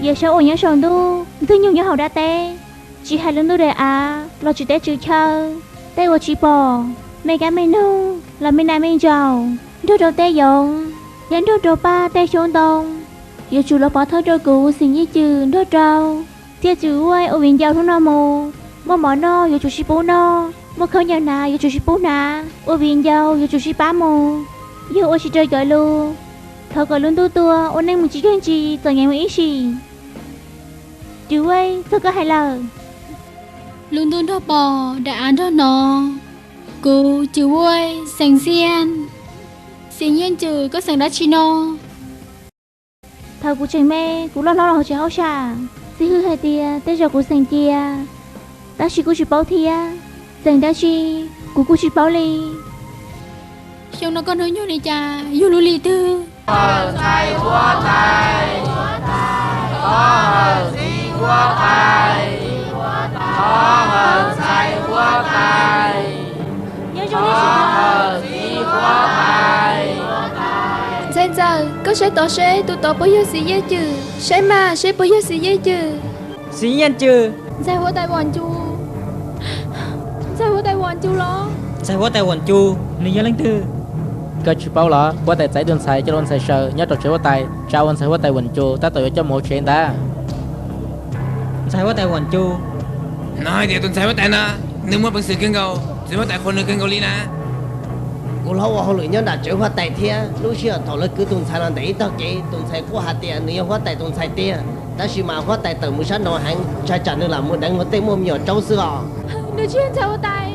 Yawm saub uas nyob saum ntuj, Ntxwg Nyoog nyob hauv dab teb, tsis hais lub ntuj daim av los tsis teb tsis chaw, tej uas tsis pom, me kab me noog los me nas me ntsaum, nrog rau tej yoov, thiab nrog rau paj tej xyoob ntoo, yuav tsum los pov thawj rau kuv Xeem Yeej Cwm nrog rau Txiaj Tswv Vuaj ua viv ncaus hnub no mus. Muaj mov noj yuav tsum sib pub noj, muaj khaub ncaws hnav yuav tsum sib pub hnav, ua viv ncaus yuav tsum sib pab mus. Yog ua tsis raws cov lus, thov kom lub ntuj tuag ua neej mus tsis kawg ntsis txom nyem mus ib sim. Cwm Vuaj, txog koj hais lawm. Lub ntuj nrog pom, daim av nrog hnov, kuv Cwm Vuaj, Xeem Xiaj, Xeem Yeej Cwm, koj xeem dab tsi no? Thaum kuv tseem me, kuv loj hlob los hauv tsev hauj sam, xib hwb hais tias tej zaum kuv xeem cia, tab sis kuj tsis paub thiab. Xeem dab tsi, kuv kuj tsis paub li. Xyoo no koj hnub nyoog li cas, yug lub hli twg? Ntxhais huab tais, thov hawm txiv huab tais, thov hawm ntxhais huab tais, thov hawm txiv huab tais. Ntxhais ntxawm, koj saib tod seb tus tod puas yog Xeem Yeej Cwm, saib mas seb puas yog Xeem Yeej Cwm. Xeem Yeej Cwm. Ntxhais huab tais Vam Ncu. Ntxhais huab tais Vam Ncu los? Ntxhais huab tais Vam Ncu, nws yog leej twg? Koj tsis paub los? Huab tais txais ib tug ntxhais coj los ua ntxhais saws nyob rau tsev huab tais, tsam uas ntxhais huab tais Vam Ncu tab tom yuav coj mus hauv tsev ntag. Ntxhais huab tais Vam Ncu. Hnov hais tias tus ntxhais huab tais no nws muaj peev xwm kawg nkaus, ntxhais huab tais qhuas nws kawg nkaus li na. Kuv hlob ua hauj lwm nyob nram tsev huab tais thiab, lub sij hawm thaum lawv kwv tus ntxhais los ntawm ib tog kev, tus ntxhais quaj hais tias nws yog huab tais tus ntxhais tiag, tab sis mas huab tais tawm mus sab nraud heev, ntshai tsam nws lam mus deev luag tej muaj me nyuam tsaub xwb os. Nws tsis yog ntxhais huab tais.